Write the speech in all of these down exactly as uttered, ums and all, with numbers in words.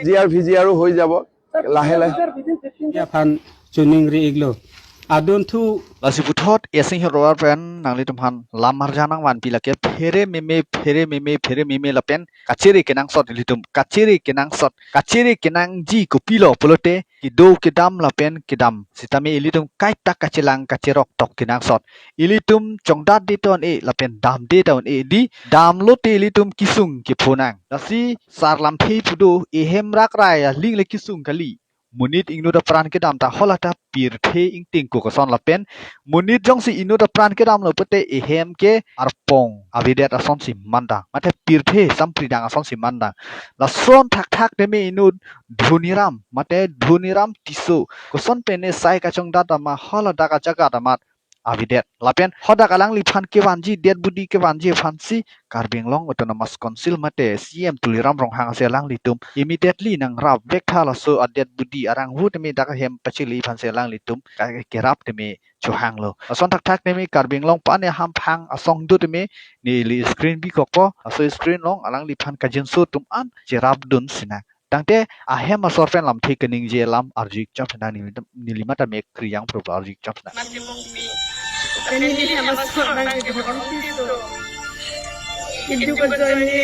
জি R V জি আৰো হৈ যাব লাহে লাহে। Aphan choningri-iklo. Adunthu. Lasi puthot Asing Hill Road pen nanglitumphan lam arjan nangvanpi lake phere meme, phere meme, phere meme lapen kachere kenangsot ilitum, kachere kenangsot, kachere kenangji kopilo pulote kedo kedam lapen kedam sitame ilitum kaita kachelang kacherok tok kenangsot. Ilitum chongdatde ta un-e lapen damde ta un-e, di damlote ilitum kesung kepho nang. Lasi sar lamthe pu do, ehem rakrai aling le kesung kali. Monit ingnut apran kedam ta hala ta pirthe ingting ko koson lapen monit jongsi ingnut apran kedamlo pulote ehem ke arpong avedet asonsi mandang, mate pirthe sampridang asonsi mandang. Lason thakthak teme inut Dhoniram, mate Dhoniram Tisso koson pen ne sai kachongdat dam ma haladak ajaga damat avedet. Lapen hadak alangliphan kevanji, dead body kevanji aphansi Karbi Anglong Autonomous Council mate C E M Tuliram Ronghang si alanglitum immediately nangrap vek tha, laso a dead body arangvo teme dak ahem pachili aphansi alanglitum ka-, kerap teme chohanglo. Lason thakthak teme Karbi Anglong pane hamphang asong do teme neli screen bikokpo, laso screen along alangliphan kajinso atum an cherapdun sinang. Tangte ahem asor pen lamthe kaningje alam arju-ik chomsinang, neli, neli matha me kriyang pro arju-ik chomsinang. Mati mungmi. Kani ni hem asor nang ke dhorom Tisso. Hindu ka join ni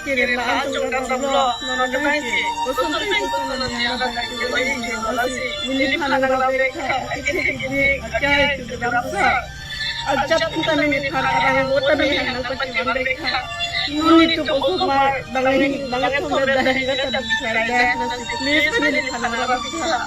kiri la ajong ka tablo. Nono ka bai ke. Koson pen koson ni ala ka ke bai ke. Lasi neli phan nang la bek kha. Ike ke ke kya ke dhorom sa. Ajat kita mini phan arang vota mini nang pati wan bek kha. Nuni tu buku ma bangai bangai thom da dahi kata bichara ya. Please mini phan arang vota.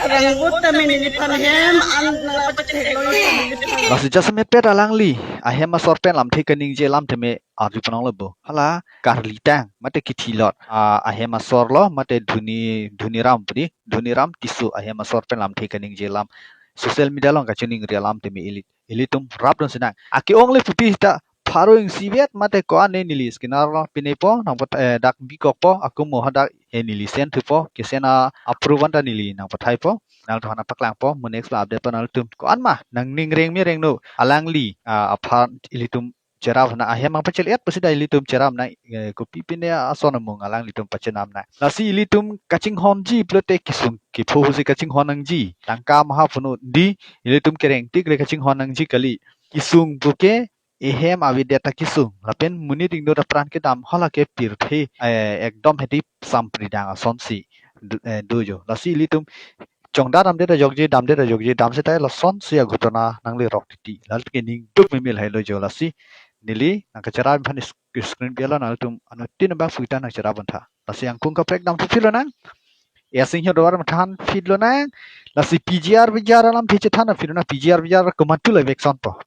Arang vota mini phan hem an nang pati thek lo mini phan. Lasi jasemet pet alangli ahem asor pen lamthe kaningje alam teme arju ponlonglo bo. Hala karlitang mate kithilot. Ah, ahem asor lo mate Dhoni, Dhoniram pudi. Dhoniram Tisso ahem asor pen lamthe kaningje alam. Social media along kachoningri alam teme ili, ilitum rapdun sinang. Ake-ong le pupi ta pharo ing sivet mate ko-an ne neli scanner along pinepo, nangpatha-, eh, dak bikokpo, akum mo hadak, eh, neli send thupo, kesen a approve anta neli nangpathaipo, nangtum aphan paklangpo, mo next la update po nangtum. Ko-an ma, nangning reng me reng no, alangli, ah, aphan ilitum cherap na ahem ang pachel et pusi da ilitum cherap na, eh, kopi pine ason amung alanglitum pachenam na. Lasi ilitum kachinghonji pulote kesung kepho pusi kachinghon nangji. Tangka maha puno di ilitum kereng tik le kachinghon nangji kali. Kesung puke ehem avedet ta kesung. Lapen monit ingnut apran kedam hala ke pirthe, eh, ekdom hedi sampridang asonsi do, eh, do jo. Lasi ilitum chongdat damde ta jokje, damde ta jokje, dam seta lasonsi aghotona nanglerok titi. Lal ke ningduk mimil hailo jo lasi. Neli nangkacherap aphan is-, screen biala nangtum anuttin abang puita nangcherap bantha. Lasi angkung kaprek dam phit lonang. Asing Hill Road mathan phit lonang. Lasi P G R V G R alamthe chethan phit lonang, P G R V G R komantu la vek sonpo.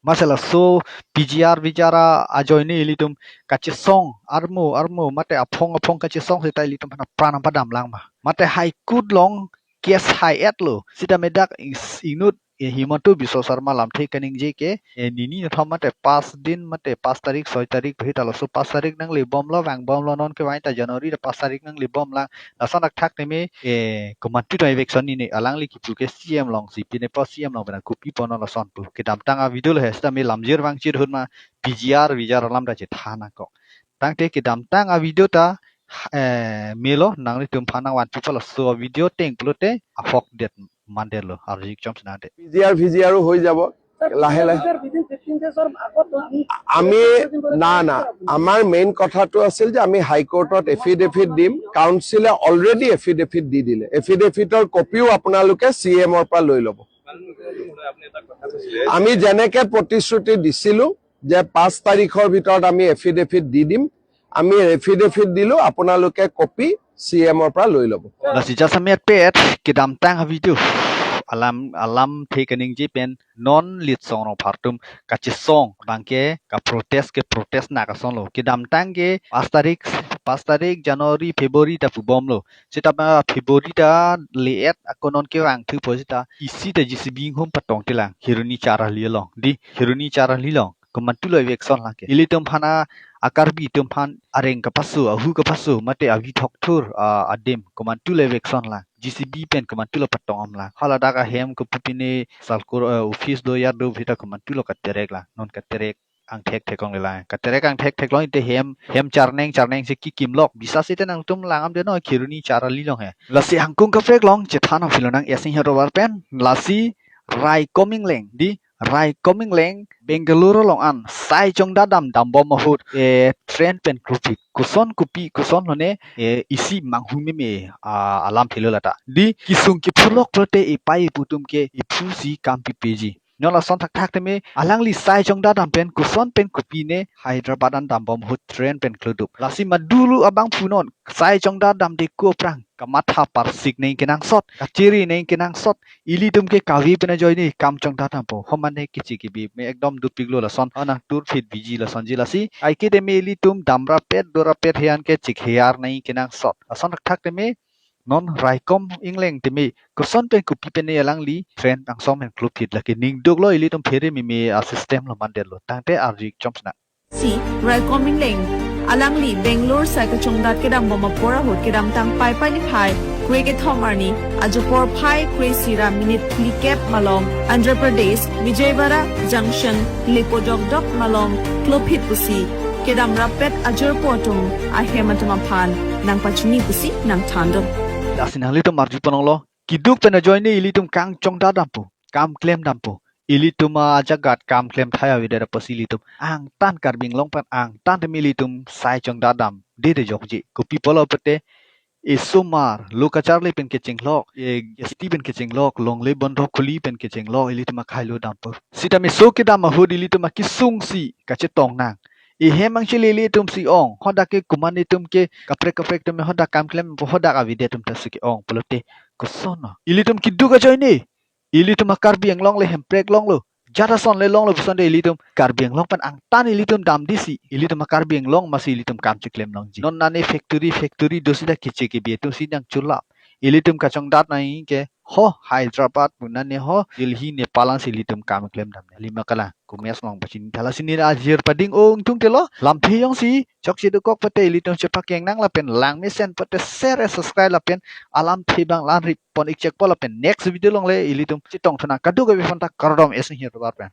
Mase laso P G R V G R ajoine ilitum kachesong armo armo mate aphong aphong kachesong seta ilitum aphan apran nangpadam lang ma. Mate High Court along case hai-et lo. Sitame dak ing-, ingnut, eh, Himanta Biswa Sarma lamthe kaningje ke, eh, nini nathom mate pas din mate pas tarik, soi tarik, hita laso pas tarik nanglebomlo, vangbomlo, non ke vaita January ta pas tarik nanglebom lang. Lason akthak teme, eh, komantu ta eviction ni ne alangli kipu ke C M alongsi pinepo, C M along pen kopi ponlo lason pu. Kedamtang a video lo he sitame lamjir vangchir ahut ma P G R V G R alam ta chethan nangkok. Tangte kedamtang a video ta, eh, melo nanglitum aphan nangvanpipo laso video teng pulote ahokdet mandetlo arju-ik chomsinang de. P G R V G R ও হৈ যাব লাহে লাহে। আমি, না, না, আমাৰ মেইন কথাটো আছিল যে আমি হাইকোৰ্টত এফিডেভিট দিম। কাউন্সিলে অলৰেডি এফিডেভিট দি দিলে। এফিডেভিটৰ কপিও আপোনালোকে চি ই এমৰ পৰা লৈ ল'ব। আমি যেনেকে প্ৰতিশ্ৰুতি দিছিলো যে পাঁচ তাৰিখৰ ভিতৰত আমি এফিডেভিট দি দিম, আমি এফিডেভিট দিলো, আপোনালোকে কপি চি ই এমৰ পৰা লৈ ল'ব। Lasi jasemet pet kedamtang a video alam, alamthe kaningje pen non litsong rong phartum kachesong abang ke kaprotest ke protest na kasonlo. Kedamtang ke pas tarik, pas tarik January, February ta pubomlo. Seta ma February ta le-et ako non kevang thupo seta isi ta J C B inghum patong tilang Hironi Char Hali along. Di Hironi Char Hali along komantulo eviction lang ke. Ilitum aphan a, a Karbi atum aphan areng kapaso, ahu kapaso, mate avi thokthur, a, adim komantulo eviction lang. J C B pen komantulo patong am lang. Haladak ahem kopupine salkur, eh, office do yar do hita komantulo katerek lang. Non katerek angthek thek longle lang. Katerek angthek thek long te hem, hem charneng charneng si kikim lok. Bisa site nangtum lang-amde non Kheroni Charali along he. Lasi angkung kaprek along chethan aphi lonang S N Hirwar pen. Lasi Raikom Engleng, dei, Raikom Engleng Bangalore along an sai chongdat dam dambom ahut, eh, train pen klophit. Koson kopi, koson lone, eh, isi manghumeme, ah, alamthe lo lata. Dei, kesung kephulok pulote epei epo atum ke ephu si kam pipeji. Non lason thakthak teme alangli sai chongdat dam pen koson pen kopine Hyderabad an dambom ahut train pen klodup. Lasi madulu abangphu non sai chongdat damde ko aphrang kamatha parsik nangji kenangsot, kachiri nangji kenangsot. Ilitum ke kave pen ajoine kam chongdat dampo. Ho mane keche kebi me ekdom dopiklo lason. Ho nangtur phit biji lasonji. Lasi ai ke teme ilitum damrapet dorapet he-an ke chekhear nangji kenangsot. Lason thakthak teme non Raikom Engleng teme koson pen kopi pen alangli train angsong pen klophit, lake ning duklo, ilitum phere meme a-system lo mandetlo. Tangte arju chomsna. Si, Raikom Engleng alangli Bangalore sai kachongdat kedambom apor ahut kedamtang Paipai niphai kre kethom arni, ajo porphai kre isi ra minute phlikep malom Andhra Pradesh Vijayawada Junction lepo dokdok malom klophit pusi kedamrapet ajirpo atum ahem atum aphan nangpachini pusi nangthandun. Lasi nanglitum arju pon longlo, keduk pen ajoine ilitum kam chongdat dampo, kam klem dampo. Ilitum ajagat kam klemthai avedet apotsi ilitum angtan Karbi Anglong pen angtan teme ilitum sai chongdat damde de jokji. Kopi pulo pulote esomar lo kacharli pen kechenglok, e G S T pen kechenglok, longle bondhok khuli pen kechenglok, ilitum akhai lo dampo. Sitame so kedam ahut ilitum akesung si kachetong nang. Ehem angchele ilitum si ong, hadak ke komat atum ke kaprek kaprek atum hadak kam klempo, hadak avedet atum ta si ke-ong pulote koson non. Ilitum keduk ajoine ilitum a-Karbi Anglong le Hemprek longlo, jat ason le longlo puson de ilitum Karbi Anglong pen angtan ilitum damde si ilitum a-Karbi Anglong masi ilitum kam cheklem longji. Non nane factory factory do sita keche kebi atum si nangchulap. Ilitum kachongdat nangji ke ho Hyderabad pu nane ho Delhi Nepal an si ilitum kam klem dam. Lima kala kumes long pachini tha. Lasi neli ajir pading ong tung telo, lamthe jongsi chokche dokok pulote ilitum chepakeng nang lapen langmesen pulote share, subscribe lapen alamthe abang lanri pon-ik chekpo lapen next video along le ilitum chetong thu nang. Kadokave aphanta kardom, S N Hirwar pen.